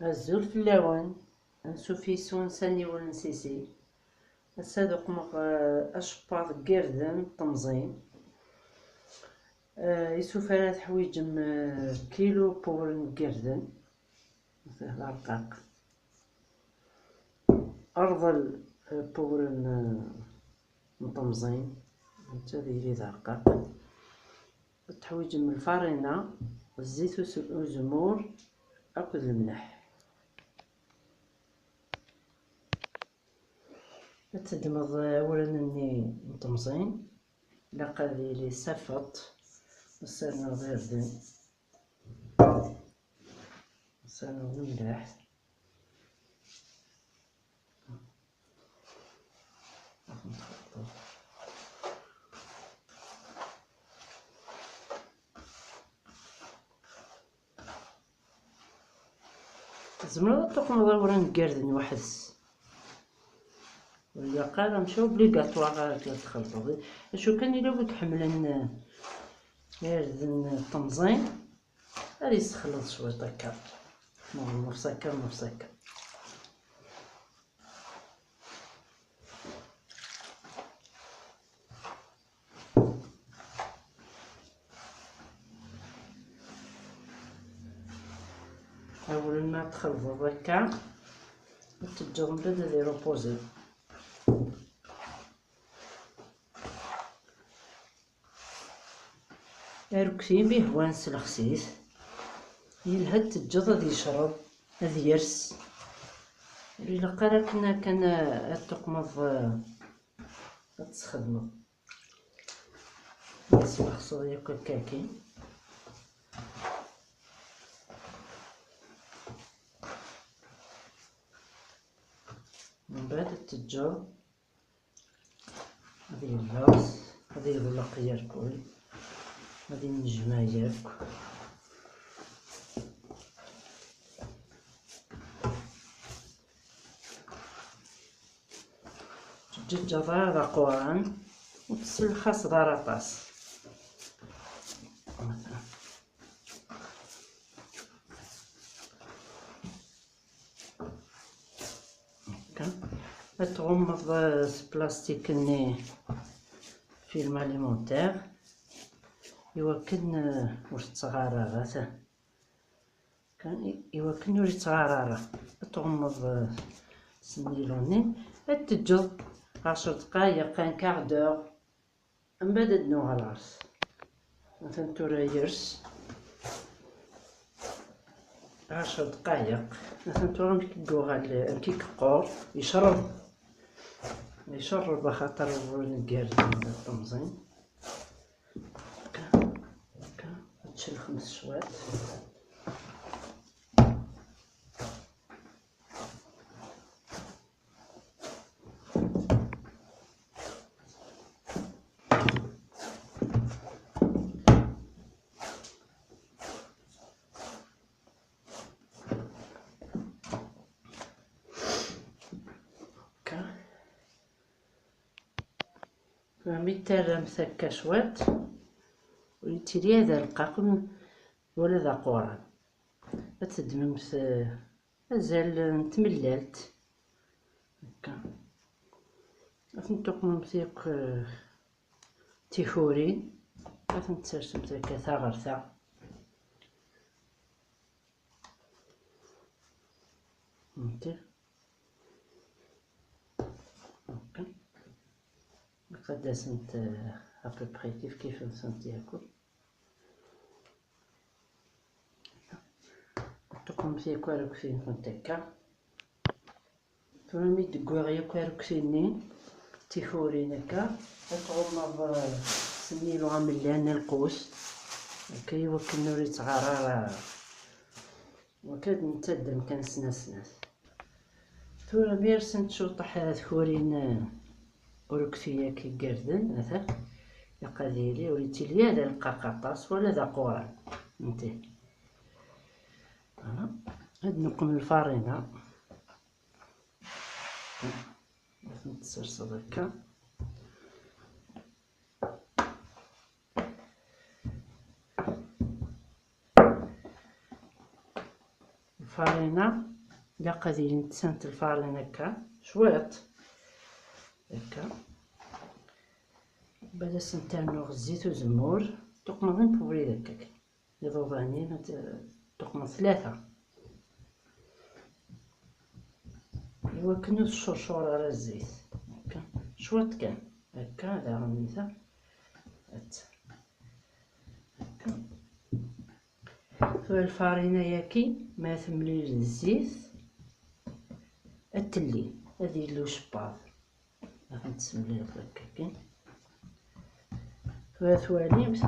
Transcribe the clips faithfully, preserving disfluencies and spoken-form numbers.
Azul fell-awen. Ansuf yis-wen s aniwel n Sisi. Ass-a ad uqmeɣ, eh, acebbaḍ n yirden n temẓin. Eh, isuf ara teḥwiǧem, eh, kilu n wuren n yirden. D arqaq. Rḍel, eh, n wuren, eh, n temẓin. Netta ad yili d arqaq. Ad teḥwiǧem lfarina, zzit us-, uzemmur akked lemleḥ. Ad teddmeḍ awren-nni n temẓin, ilaq ad yili s afeṭ, ad s-ternuḍ irden, ad s-ternuḍ lemleḥ. Tzemreḍ ad tuqmeḍ awren n yirden weḥd-s. Ur ilaq ara, mačči obligatoire ara ad txelṭeḍ. Acu kan, yella wi iḥemmlen, eh, irden n temẓin, ad yessexleḍ cwiṭ akka. Nuf-nuf akka, nuf-nuf akka. Awren ma txelḍeḍ akka, ad teǧǧeḍ mebɛid ad irupuzi. Arekti mi hwan s lexsit, yelha ad teǧǧeḍ ad yecreḍ, ad yers. Ur ilaq ara akken, akken ad tuqmeḍ, eh, ad tesxedmeḍ. Ad tesmexseḍ yakk akka-agi. Mbeɛd ad teǧǧeḍ ad yellaẓ, ad yeḍleq yerkul, ad yennejmaɛ yakk. Teǧǧeǧǧeḍ ara d aquran, ur tesselxaseḍ ara aṭas. Akka. Ad tɣummeḍ, eh, s plastik-nni, film alimentaire, iwakken, eh, ur tettɣar ara ta-, kan i-, iwakken ur yettɣar ara. Ad tɣummeḍ, eh, s nnilu-nni, ad teǧǧeḍ ɛecr dqayeq, un quart d'heure. Mbeɛd ad nuɣal ɣer-s. Atan tura yers ɛecr dqayeq. Atan tura amek i yuɣal, amek i yeqqur, icerreb. Icerreb axaṭer ur neggar d temẓin. Akka, akka, ad tcelxem s cwiṭ. Akka. Mi terramt akka cwiṭ, ur yettili ara d arqaq wala d aquran. Ad teddmemt, eh, azal n tmellalt. Akka. Ad tent-tuqmemt yakk, eh, tikurin. Ad tent-tsersemt akka ta ɣer ta. Fhemti? Akka. Ad asent, eh, à peu près kif kif-nsent yakk. Tuqmemt yakk arekti-nkent akka. Tura mi d-wwiɣ yakk arekti-nni, tikurin akka, ad tɣummeḍ, eh, s nnilu amellal n lqus, akka iwakken ur yettɣar ara. Wakka ad nettaddem kan snat snat. Tura mi rsent cuṭeḥ tkurin, eh, urekti-agi igerrden, ata, ilaq ad yili ur yettili ara d arqaq aṭas wala d aquran. Fhemti? Voilà. Ad neqqem lfarina. Ad tent-tserseḍ akka. Lfarina Ilaq ad ilint tsant lfarin akka, cwiṭ. Akka. Bad asen-ternuɣ zzit uzemmur, tuqmeḍ imqubrid akka. Iḍuḍanin, ad tuqmeḍ tlata. Iwakken ur teccercur ara zzit. Akka. Cwiṭ kan. Akka, daɣen nita. Akka. Tura lfarina-yagi, ma temlil d zzit, ad telli, ad yelli ucebbaḍ. Ad tent-tessemlileḍ akka kan. Tura twalimt,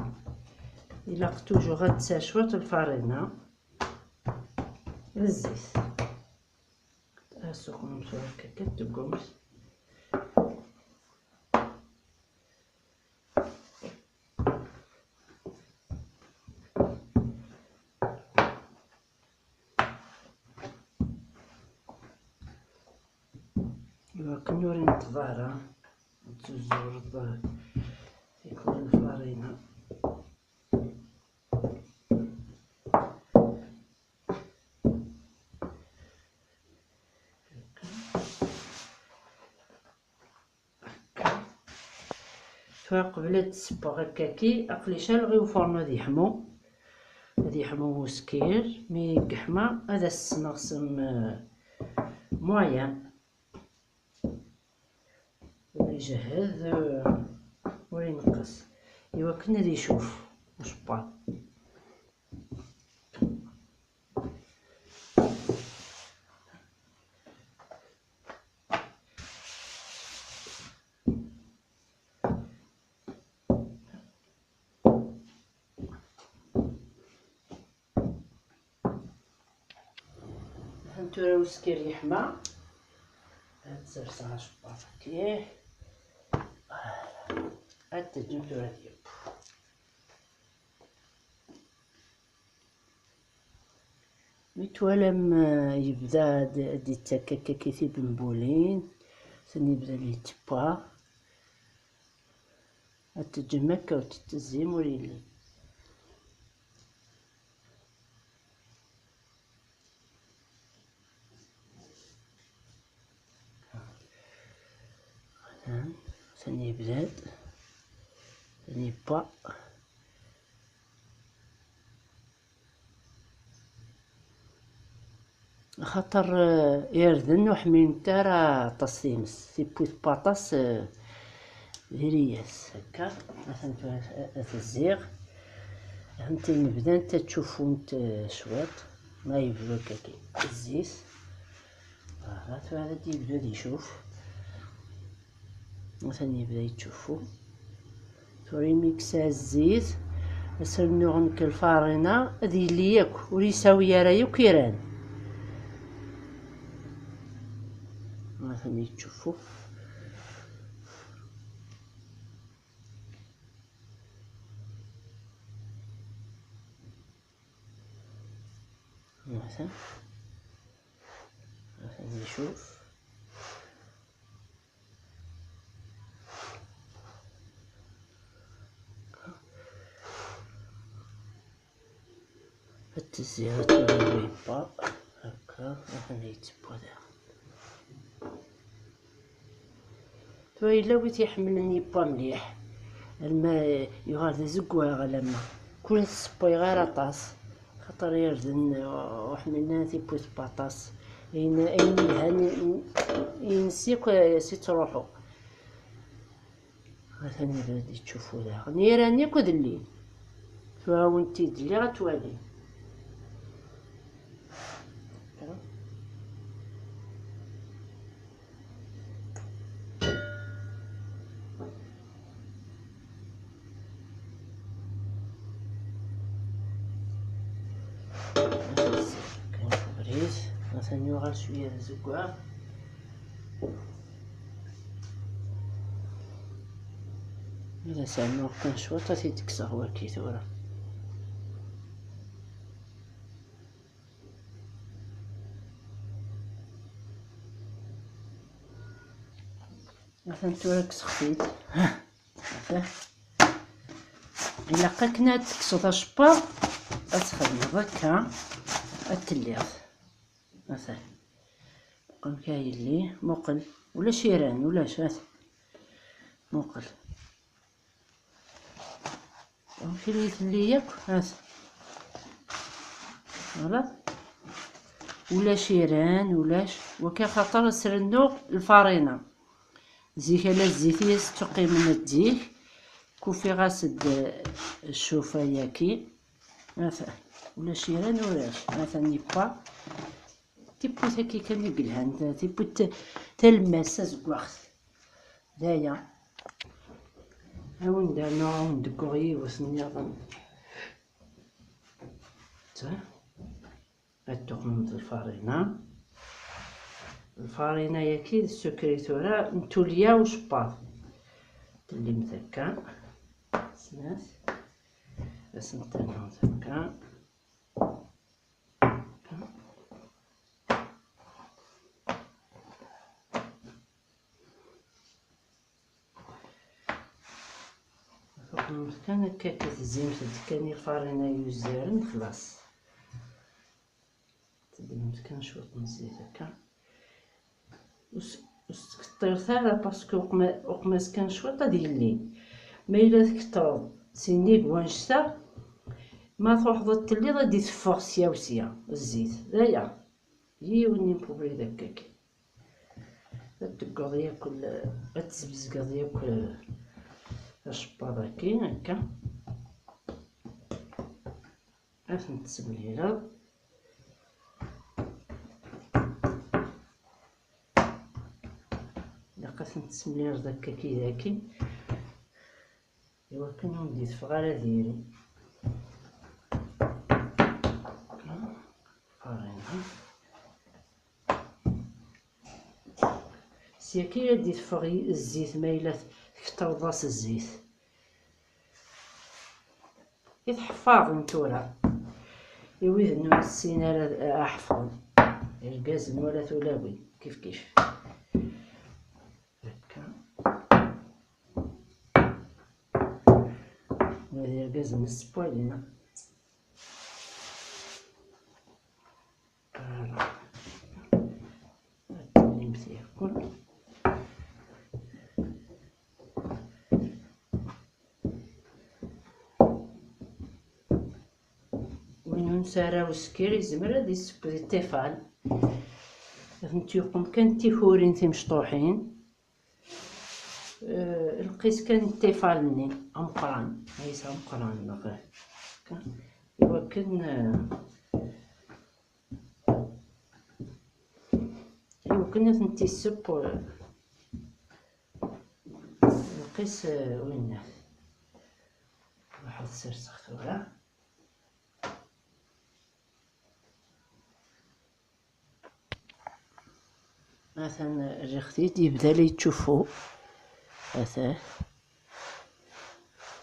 ilaq toujours ad tesɛu cwiṭ lfarina d zzit. Ad tessuqmemt tura akka kan, teggumt. Iwakken ur inṭeḍ ara, ad tuzzureḍ tikwal n lfarina. Tura qbel ad d-ssewweɣ akkaki, aql-i caleɣ i ufornu ad yeḥmu, ad yeḥmu uskir, mi yeḥma ad as-sneɣ s moyen, ur ijehhed, ur ineqqes, iwakken ad icuf ucebbaḍ. Atan tura uskir yeḥma. Ad serseɣ acebbaḍ-agi. Ad teǧǧem tura ad yeww. Mi twalam, eh, yebda ad, ad d-ittak akkaki tibembulin, atan yebda ad yettewwa, ad teǧǧem akka ur t-tezzim ur yelli. Atan, atan yebda-d, atan yewwa. Axaṭer, eh, irden ur ḥmilent ara aṭas times, tiwwit n waṭas, eh, diri-yas akka, atan tura, eh, tezziɣ, atan bdant ad ttcuffunt, eh, cwiṭ, ma yebdu akkagi zzit, aha, tura ad yebdu ad icuf. Atan yebda yettcuffu. Tura imi yekkes zzit, ad s-rnuɣ nekk lfarina, ad yelli yakk, ur yessawi ara yakk iran. Atan yettcuffu. Atan, atan yecuf. Ad tezzi, ad tuli wibba. Akka, atan yettewwa daɣen. Tura yella wi t-iḥemmlen yewwa mliḥ, alma yuɣal d azeggaɣ, alamma kul ur t-ssewwayeɣ ara aṭas, xaṭer irden ur ḥmilen ara tiwwit n waṭas. Ayen, ayen yelhan, ines yakk s ittruḥu. Atan yebda-d yettcuffu daɣen. Iran yakk ad llin. Tura awent-t-id-lliɣ ad twalim. Kan ubrid, atan yuɣal cwiya d azeggaɣ. Ad as-rnuɣ kan cwiṭ, ad t-id-kkseɣ waki tura. Atan tura kkseɣ-t-id. Atan. Ilaq akken ad tekkseḍ acebbaḍ, ad txedmeḍ akka, ad telliḍ. Atan. Amek a yelli? Muqel. Ulac iran, ulac, hat. Muqel. Amek i telli yakk? Hat. Voilà. Ulac iran, ulac. Waki axaṭer ad srennuɣ lfarina. Zik ala zzit i as-ttqqimen d zik. Kufiɣ-as-d ccufa-yaki. Ata, ulac iran, ulac. Ata yewwa. Tiwwit-agi kan i yelhan, tiwwit talemmast tazeggaɣt. D aya. Awen-d rnuɣ, awen-d-gguɣ yiwet nniḍen. Ta. Ad tuqmemt lfarina. Lfarina-yagi d ssukri tura n tulya ucebbaḍ. Tellimt akka. Snat. Ad sen-ternumt akka. Tuqmemt kan akka, akka tezzimt-d kan ifarina yuzzaren, xlaṣ. Teddmemt kan cwiṭ n zzit akka. Ur s-, ur s-tkettiret ara, parce que uqma-, uqma-s kan cwiṭ ad yelli. Ma yella tkettreḍ sinnig wannect-a, ma truḥeḍ ad telliḍ ad d-iteffeɣ sya u sya zzit. D aya. Yiwen n impubriy d akkagi. Ad teggeḍ yakk l-, ad tesbezgeḍ yakk, eh, acebbaḍ-agi, akka. Ad ten-tessemlileḍ. Ilaq ad ten-tessemlileḍ akka kidaki. Iwakken ur d-iteffeɣ ara diri. Farina. Syaki ad d-iteffeɣ zzit ma yella tketreḍ-as zzit. I tḥeffaḍen tura. I wid ur nessin ara ad ḥefḍen. Irgazen wala tulawin, kif kif. Akka. Wa d irgazen n ssewwalen. Voilà. Ad tilimt yakk. Win ur nesɛi ara uskir yezmer ad yesseww di ṭṭifan. Ad tent-yuqem kan d tikurin timecṭuḥin. Eh, lqis kan ṭṭifal-nni ameqqran, ayes ameqqran, neɣ akka, iwakken, eh, iwakken ad tent-isseww, eh, lqis, eh, winnat. Ruḥ ad serseɣ tura. Atan rriɣ-t-id, yebda la yettcuffu. Atan.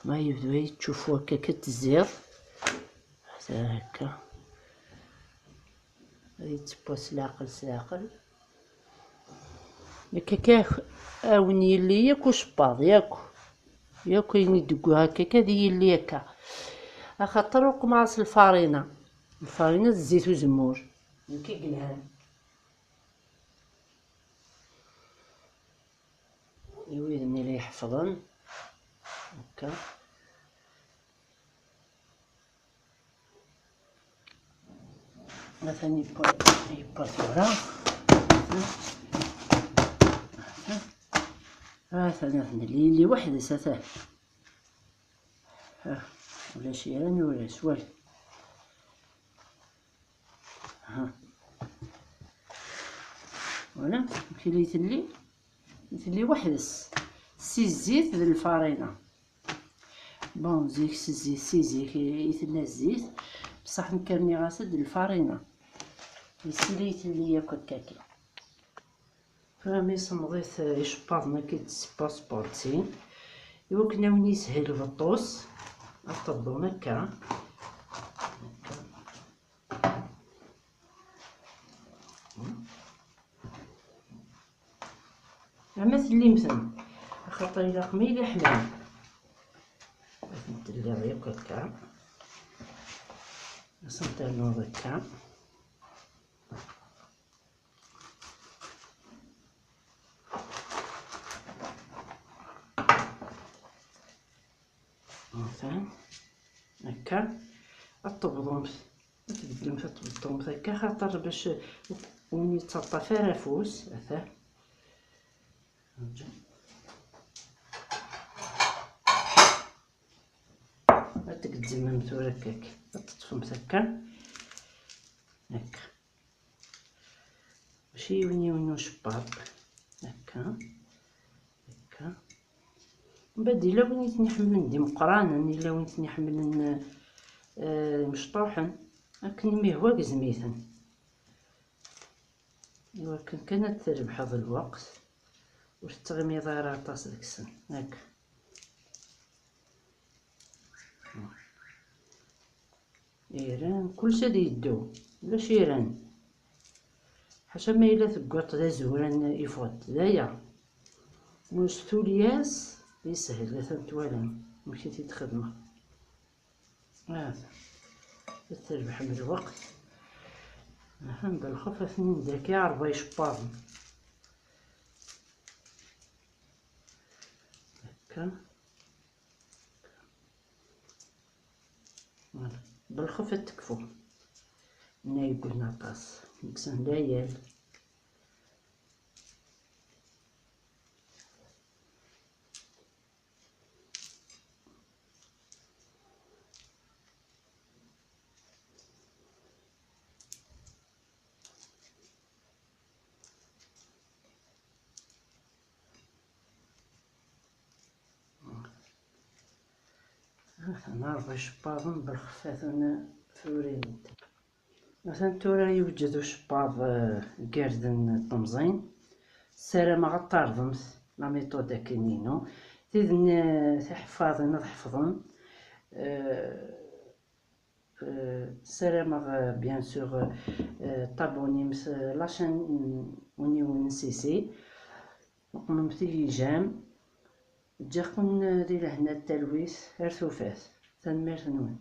Ma yebda la yettcuffu akka, akka tezziḍ. Atan akka. Ad yettewwas s leɛqel, s leɛqel. Nekk akka, awen yelli yakk ucebbaḍ, yakk. Yakk ayen i d-wwiɣ akka, akka ad yilli akka. Axaṭer uqmeɣ-as lfarina. Lfarina d zzit uzemmur. Nekk i yelhan. I wid-nni la iḥeffḍen. Akka. Atan yewwa, yewwa tura. Atan, atan, atan, yelli weḥd-s, atan. Ah, ulac iran, ulac walu. Aha. Voilà, amek i telli, telli weḥd-s. Si zzit d lfarina. Bon, zik s zzit, si zik i, i tella zzit, bṣaḥ nekk rniɣ-as-d lfarina. Isili i telli yakk akka-ki. Tura mi semḍit, eh, icebbaḍen-agi d tsebbasebbaḍin, iwakken a wen-yeshil beṭṭus, ad teddun akka. Ama tellim-ten, axaṭer ilaq ma yella ḥman. Ad ten-telliḍ yakk akka. Ad sen-ternuḍ akka. Akka, ad tebḍumt, ad tbeddlemt, ad tbeddlemt akka, xaṭer bac ur yettaṭṭaf ara afus, ata. Ad tgezzmem tura akka, ad teṭṭfemt akka, akka. Mačči yiwen yiwen ucebbaḍ. Akka. Akka. Mbeɛd, yella win i ten-iḥemmlen d imeqqranen, yella win i ten-iḥemmlen, eh, mecṭuḥen. Akken mi yehwa, gezm-iten. Iwakken kan ad trebḥeḍ lweqt, ur tettɣimiḍ ara aṭas deg-sen. Akka. Iran, kullec ad yeddu, ulac iran. Ḥaca ma yella teggaṭ d azuran, yeffeɣ-d d aya. Mus tulya-s, yeshel, atan twalam amek i t-id-xedmeɣ. Ah, ad trebḥem lweqt. Aha, mbeɛd lxuf ad ten-in-d akka ṛebɛa icebbaḍen. Akka. Voilà. Belxuf ad tekfu. Nna yeggugn aṭas. Kksen layal. Atan ṛebɛa icebbaḍen belxef ad ten-turim. Atan tura yewǧed ucebbaḍ, eh, n yirden n temẓin. Ssarameɣ ad tarḍemt la méthode akkin-inu. Tid n, eh, tiḥeffaḍin ad ḥefḍen. Eh, Eh, ssarameɣ, eh, bien sûr, eh, tabonimt, eh, la chaîne, mm, uniwen n Sisi. Uqmemt-iyi j'aime. Ǧǧiɣ-ken, eh, di lehna d talwit ar tufat. Tanemmirt-nwen.